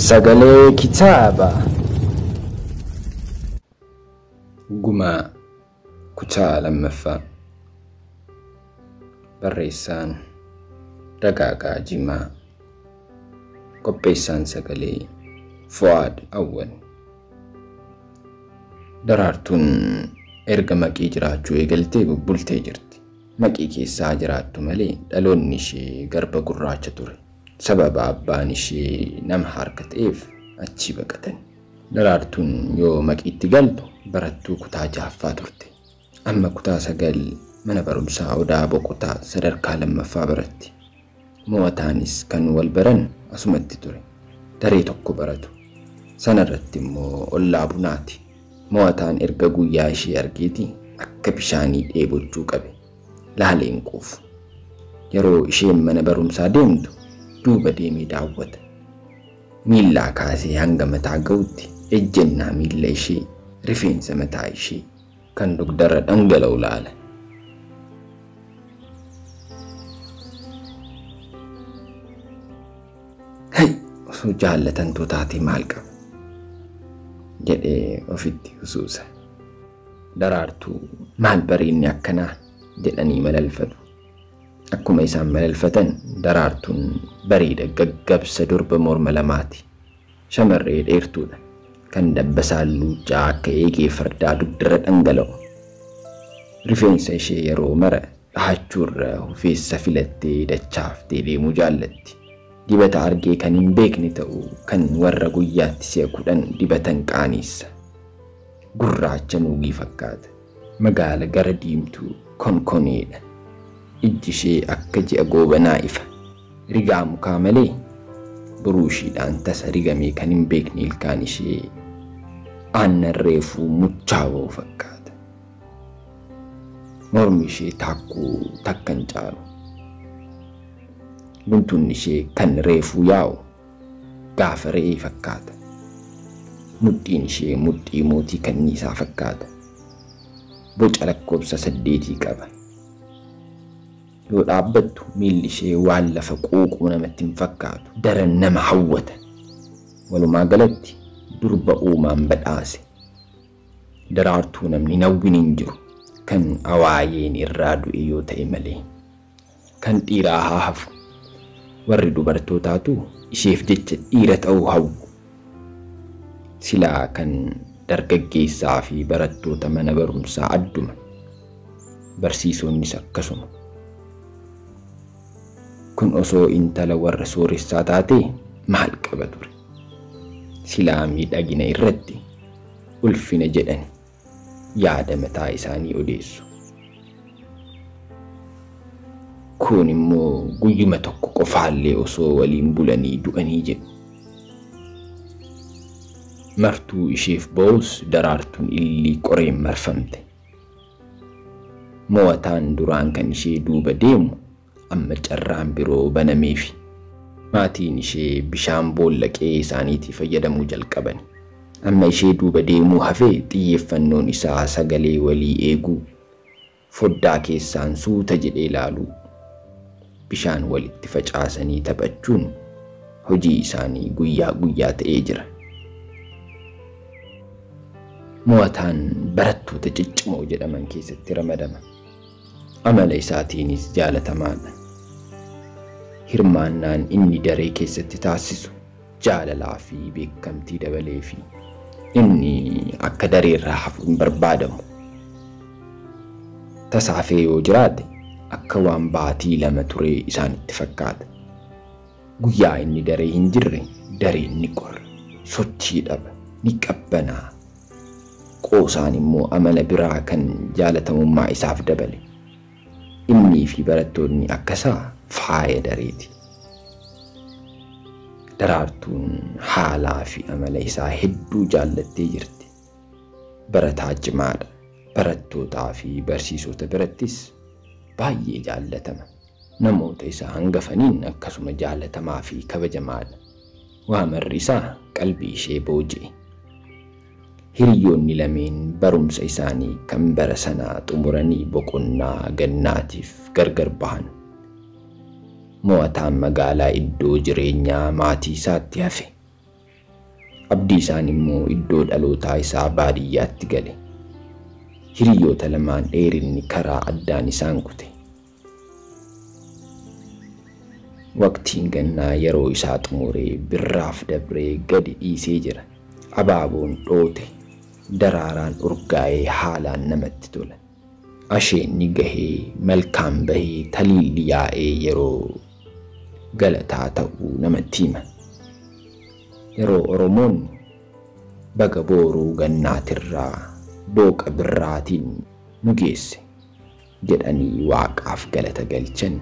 Sagalee kitaabaa Gumaa kutaa lammaffaa. Barreessaan Dagaagaa Jimaa. Qopheessaan sagalee Fu'aad Awwal. Daraartuun erga Maqii jiraachuu eegaltee bubbultee jirti. Maqii keessaa jiraattu malee dhaloonni ishee garba gurraacha ture. Sababa abbaan ishee nama harka ta'eef achi baqatan. Daraartuun yoo Maqiitti galtu barattuu kutaa 6ffaa turte. Amma kutaa 9 mana barumsaa Odaa Boqotaa sadarkaa 2ffaa baratti. Mo'ataanis kan wal baran asumatti ture. Daree tokko baratu. Sanarratti immoo ollaa bunaati. Mo'ataan erga guyyaa ishee argeeti akka bishaanii dheebochuu qabe. Laaleen quufu. Yeroo isheen mana barumsaa deemtu duuba deemee daawwata. Miillaa kaasee hanga mataa ga'utti ejjennaa miilla ishee, rifeensa mataa ishee kan dugdarra dhangala'u laala. Hey, osoo jaallatantuu taatee maal qaba? Jedhee ofitti husuusa. Daraartuu maal bareedni akkanaa jedhanii malalfatu. Akkuma isaan malalfatan daraartuun bareeda gaggabsa durba morma lamaati. Shamarree dheertuudha. Kan dabbasaan luuccaa akka eegee fardaa dugdarra dhangala'u. Rifeensa ishee yeroo mara dhahachuurra hufeessa filattee dachaaftee deemuu jaallatti. Dibata argee kan hin beekne ta'u kan warra guyyaatti si'a 10 dibatan qaaniissa. Gurraacha nuugii fakkaata. Magaala gara diimtuu konkoneedha. Ijji ishee akka ji'a goobanaa ifa. Rigaa mukaa malee buruushiidhaan tasa rigamee kan hin beekne ilkaan ishee aannan reefuu muchaa ba'u fakkaata. Mormi ishee taakkuu takka hin caalu. Guntunni ishee kan reefuu yaa'u gaafa re'ee fakkaata. Mudhiin ishee mudhii mootii kanniisaa fakkaata. Boca lakkoobsa 8 qaba. Yoo dhaabbattu miilli ishee waan lafa quuquu namatti hin fakkaatu. Daran nama hawwata. Walumaa galatti durba uumaan badhaase. Daraartuu namni nawwin hin jiru. Kan awaayeen irraa du'e yoo ta'e malee. Kan dhiiraa haa hafu. Warri dubartootaatu isheef jecha dhiira ta'uu hawwu. Silaa kan dargaggeessaa fi barattoota mana barumsaa adduma. Barsiisonnis akkasuma. Kun osoo intala warra sooressaa taatee maal qaba ture? Silaa miidhagina irratti ulfina jedhani yaada mataa isaanii odeessu. Kun immoo guyyuma tokko qofaallee osoo waliin bulanii du'anii jedhu. Martuu isheef ba'us daraartuun illii qoreen marfamte. Mo'ataan duraan kan ishee duuba deemu amma carraan biroo banameefi. Maatiin ishee bishaan boolla qe'ee isaaniitii fayyadamuu jalqaban. Amma ishee duuba deemuu hafee xiyyeeffannoon isaa sagalee walii eeguu, foddaa keessaan suuta jedhee ilaaluu, bishaan walitti facaasanii taphachuun hojii isaanii guyyaa guyyaa ta'ee jira. Mo'ataan barattoota ciccimoo jedhaman keessatti ramadama. Amala isaatiinis jaalatamaadha. Hirmaannaan inni daree keessatti taasisu jaalalaa fi beekamtii dabalee fi inni akka dareerraa hafu hin barbaadamu. Tasaafee yoo jiraate akka waan baatii 2 turee isaanitti fakkaata. Guyyaa inni daree hin jirre dareen ni qorra, sochii dhaba, ni qabbanaa. Qoosaan immoo amala biraa kan jaalatamummaa isaaf dabale. Innii fi barattoonni akkasaa faaya dareeti. Daraartuun haalaa fi amala isaa hedduu jaallattee jirti. Barataa cimaadha. Barattootaa fi barsiisota birattis baay'ee jaallatama. Namoota isaa hangafaniin akkasuma jaallatamaa fi kabajamaadha. Waamarri isaa qalbii ishee booji'e. Hiriyoonni lameen barumsa isaanii kan bara sanaa xumuranii boqonnaa gannaatiif gargar bahan. Mo'ataan magaalaa iddoo jireenyaa maatii isaatti hafe. Abdiisaan immoo iddoo dhalootaa isaa baadiyyaatti gale. Hiriyoota lamaan dheerinni karaa addaan isaan kute. Waqtiin gannaa yeroo isaa xumuree birraaf dabree gadi dhiisee jira. Abaaboon dhoote, daraaraan urgaa'ee haalaan namatti tola. Asheenni gahee, malkaan bahee, taliilli yaa'ee yeroo galataa ta'uu namatti hima. Yeroo Oromoon baga booruu gannaatirraa booqa birraatiin nu geesse jedhanii waaqaaf galata galchan.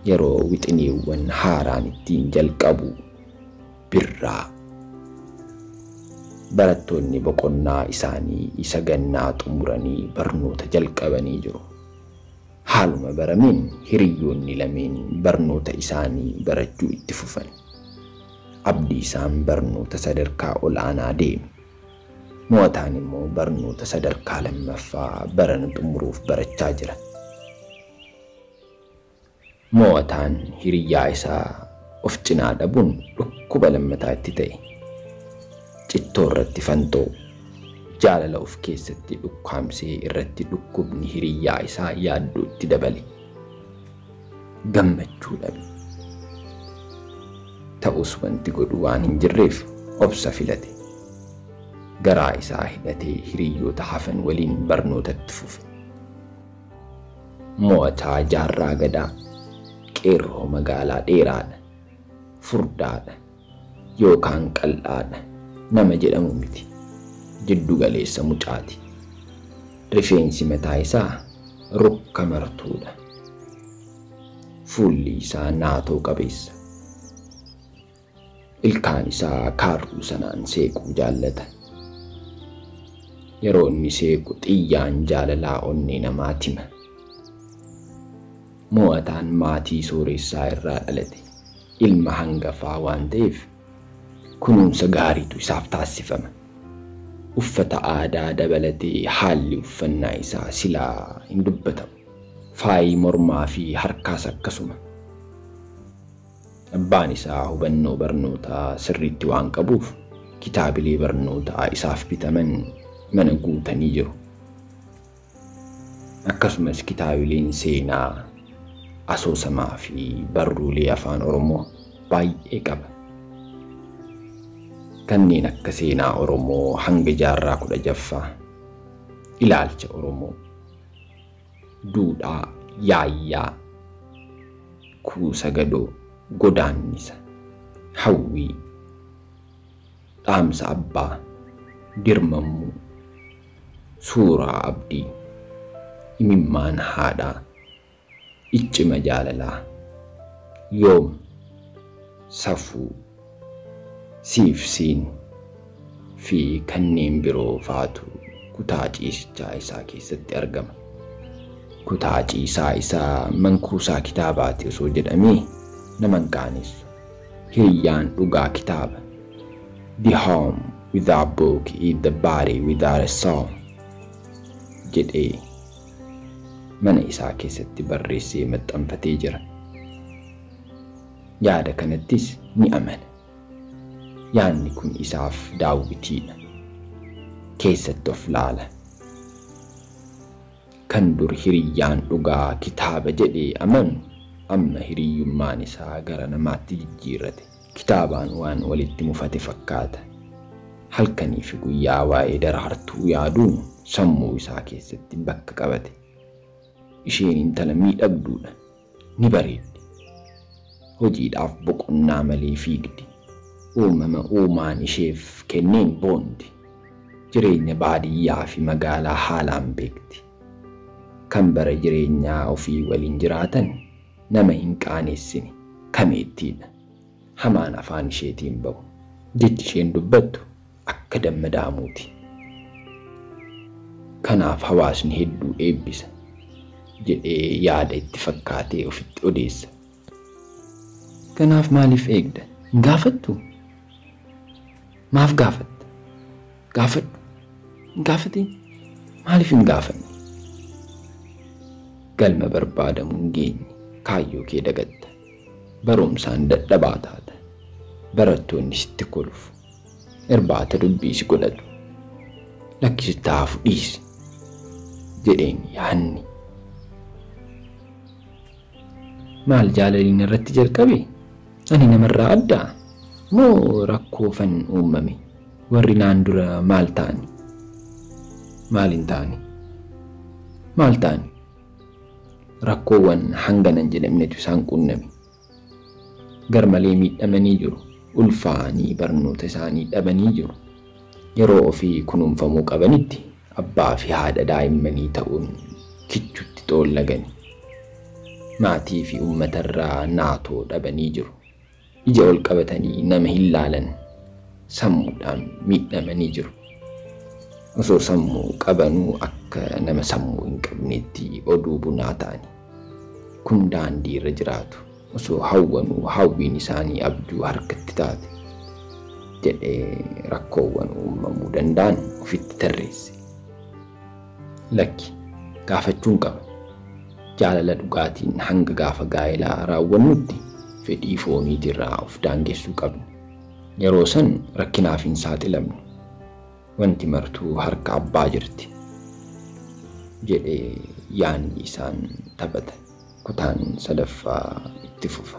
Yeroo wixineewwan haaraan ittiin jalqabu birraa. Barattoonni boqonnaa isaanii isa gannaa xumuranii barnoota jalqabanii jiru. Haaluma barameen hiriyoonni lameen barnoota isaanii barachuu itti fufan. Abdiisaan barnoota sadarkaa ol'aanaa deeme. Mo'ataan immoo barnoota sadarkaa lammaffaa barana xumuruuf barachaa jira. Mo'ataan hiriyyaa isaa of cinaa dhabuun dhukkuba lammataa itti ta'e. Cittoo irratti fantoo, jaalala of keessatti dhukkaamsee irratti dhukkubni hiriyyaa isaa yaaddoo itti dabale. Gammachuu dhabe. Ta'us wanti godhu waan hin jirreef obsa filate. Garaa isaa hidhatee hiriyoota hafan waliin barnootatti fufe. Mo'ataa Jaarraa Gadaa qeerroo magaalaa dheeraadha, furdaadha yookaan qal'aadha nama jedhamu miti. Jiddu galeessa mucaati. Rifeensi mataa isaa rukka martuudha. Fuulli isaa naatoo qabeessa. Ilkaan isaa kaarruu sanaan seequu jaallata. Yeroo inni seequ xiyyaan jaalalaa onnee namaa tima. Mo'ataan maatii sooressaa irraa dhalate. Ilma hangafaa waan ta'eef kunuunsa gaariitu isaaf taasifama. Uffata aadaa dabalatee haalli uffannaa isaa silaa hin dubbatamu. Faayi mormaa fi harkaas akkasuma. Abbaan isaa hubannoo barnootaa sirriitti waan qabuuf kitaabilee barnootaa isaaf bitaman mana guutanii jiru. Akkasumas kitaabileen seenaa, asoosamaa fi barruulee afaan Oromoo baay'ee qaba. Kanneen akka seenaa Oromoo hanga jaarraa 16ffaa, ilaalcha Oromoo, duudhaa yaayyaa, kuusa gadoo, godaannisa, hawwii, dhaamsa abbaa, dirmammuu, suuraa abdii, imimmaan haadhaa, iccima jaalalaa, yoom, safuu, siif siin fi kanneen biroo faatu kutaa ciisichaa isaa keessatti argama. Kutaa ciisaa isaa mankuusaa kitaabaati osoo jedhamee nama hin qaanessu. Hiriyyaan dhugaa kitaaba. The home without book is the body without a soul jedhee mana isaa keessatti barreessee maxxanfatee jira. Yaada kanattis ni amana. Yaadni kun isaaf daawwitiidha. Keessatti of laala. Kan dur hiriyyaan dhugaa kitaaba jedhee amanu amma hiriyyummaan isaa gara namaatti jijjiirrate. Kitaabaan waan walitti mufate fakkaata. Halkanii fi guyyaa waa'ee daraartuu yaaduun sammuu isaa keessatti bakka qabate. Isheen intala miidhagduudha. Ni bareeddi. Hojiidhaaf boqonnaa malee fiigdi. Uumama uumaan isheef kenneen boonti. Jireenya baadiyyaa fi magaalaa haalaan beekti. Kan bara jireenyaa ofii waliin jiraatan nama hin qaaneessine kameettiidha. Hamaan afaan isheetiin bahu. Jechi isheen dubbattu akka damma daamuuti. Kanaaf hawaasni hedduu eebbisa jedhee yaada itti fakkaatee ofitti odeessa. Kanaaf maaliif eegda? Hin gaafattuu? Maaf gaafatta? Gaafadhu. Hin gaafatin? Maaliif hin gaafanne? Galma barbaadamu hin geenye kaayyoo kee dagatta. Barumsaan dadhabaa taata. Barattoonni sitti kolfu. Irbaata dubbii si godhatu. Lakkisitti hafu dhiisi jedheen yaanni. Maal jaalaliin irratti jalqabe? Ani namarraa addaa? Moo rakkoofan uumame? Warri naan dura maal ta'ani? Maal hin ta'ani? Maal ta'ani? Rakkoowwan hangana hin jedhamnetu isaan qunname. Garmalee miidhamanii jiru. Ulfaanii barnoota isaanii dhabanii jiru. Yeroo ofii kunuunfamuu qabanitti abbaa fi haadha daa'immanii ta'uun kichutti xoollagani. Maatii fi uummatarraa naatoo dhabanii jiru. Ija ol qabatanii nama hin laalan. Sammuudhaan miidhamanii jiru. Osoo sammuu qabanuu akka nama sammuu hin qabneetti oduu bunaa ta'ani. Kun daandii irra jiraatu. Osoo hawwanuu hawwiin isaanii abjuu harkatti taate jedhee rakkoowwan uumamuu danda'an ofitti tarreesse. Lakki gaafachuun qaba. Jaalala dhugaatiin hanga gaafa gaa'elaa raawwannutti fedhii fooniitirraa of daangessuu qabna. Yeroo san rakkinaaf hin saaxilamnu. Wanti martuu harka abbaa jirti jedhee yaanni isaan taphata. Kutaan sadaffaa itti fufa.